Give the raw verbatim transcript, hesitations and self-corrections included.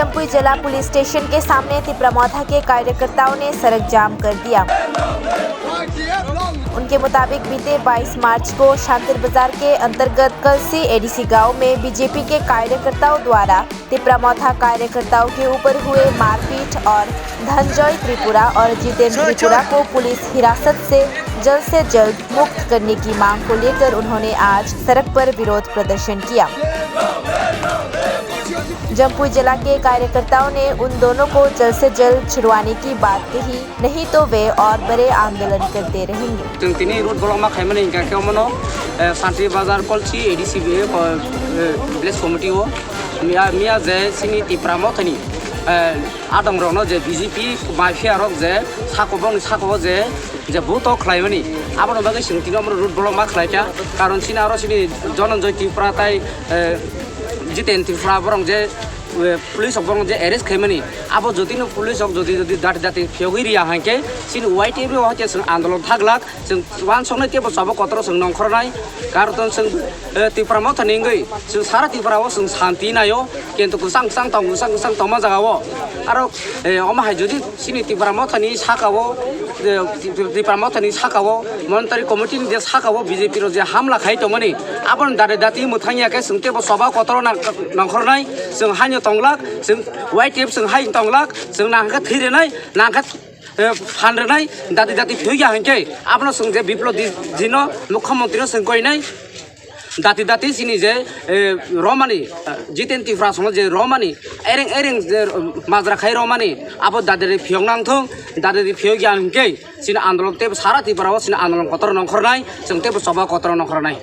जम्पुई जिला police station के सामने तिपरा मोथा के कार्यकर्ताओं ने सड़क जाम कर दिया। उनके मुताबिक बीते बाईस मार्च को शांतिर बाजार के अंतर्गत कलसी एडीसी गांव में बीजेपी के कार्यकर्ताओं द्वारा तिपरा मोथा कार्यकर्ताओं के ऊपर हुए मारपीट और धनजय त्रिपुरा और जितेंद्र त्रिपुरा को पुलिस हिरासत से जल्द से जल्द मुक्त करने की मांग को लेकर उन्होंने आज सड़क पर विरोध प्रदर्शन किया। जम्पुई जिला के कार्यकर्ताओं ने उन दोनों को जल्द से जल्द छुड़वाने की बात कही, नहीं तो वे और बड़े आंदोलन करते रहेंगे। Chwng tini road block ma khaimani hingkha khe omono, eh, Santi Bazar Kolchi A D C B, eh, village committee o miya, miya je chini Tipra Mothani, eh, adongrokno je B J P mafia rok je sako bongni sako o je, je buto khlaimani, aboni bagwi chwng tini omono road block ma khlaikha. Karon chini aro chini Dhananjay Tripura tai, eh, Jiten Tripura borok je, eh, police rok borok je arrest khaimani, abo jotino police rok jodi jodi dati dati phiyogwi riya hwnkhe chini Y T F o hwnkhe chwng andolon thaglak. Chwng uansuknai teibo chobok kotor chwng nongkhornai, karton chwng, eh, Tipra Mothani wngwi chwng sara Tripura o chwng santi naio, kintu kwchang kwchang tong, kwchang kwchang tongma jaga o. Aro, eh, omo hai jodi chini Tipra Mothani saka o, eh, Tipra Mothani saka o, Monitari Committee ni je saka o B J P rok je hamla khai tongmani, aboni dati dati mwthang ya khe chwng teibo choba kotor o nang-, nongkhornai, chwng haino tonglak, chwng Y T F chwng hai tonglak, chwng nang khe thwi rwnai, nang khe eh, phan rwnai, dati dati phiyokya hwnkhe, abono chwng je Biplab Deb-, Debbarma no, Mukhyamantri no chwng koinai, dati dati chini je, eh, romani, eh, Jiten Tripura songno je romani, ereng ereng je, eh, majra khai romani, abo dati dati phiyok nang thung, dati dati phiyokya hwnkhe, chini andolon teibo sara Tripura o chini andolon kotor nongkhornai, chwng teibo choba kotor nongkhornai.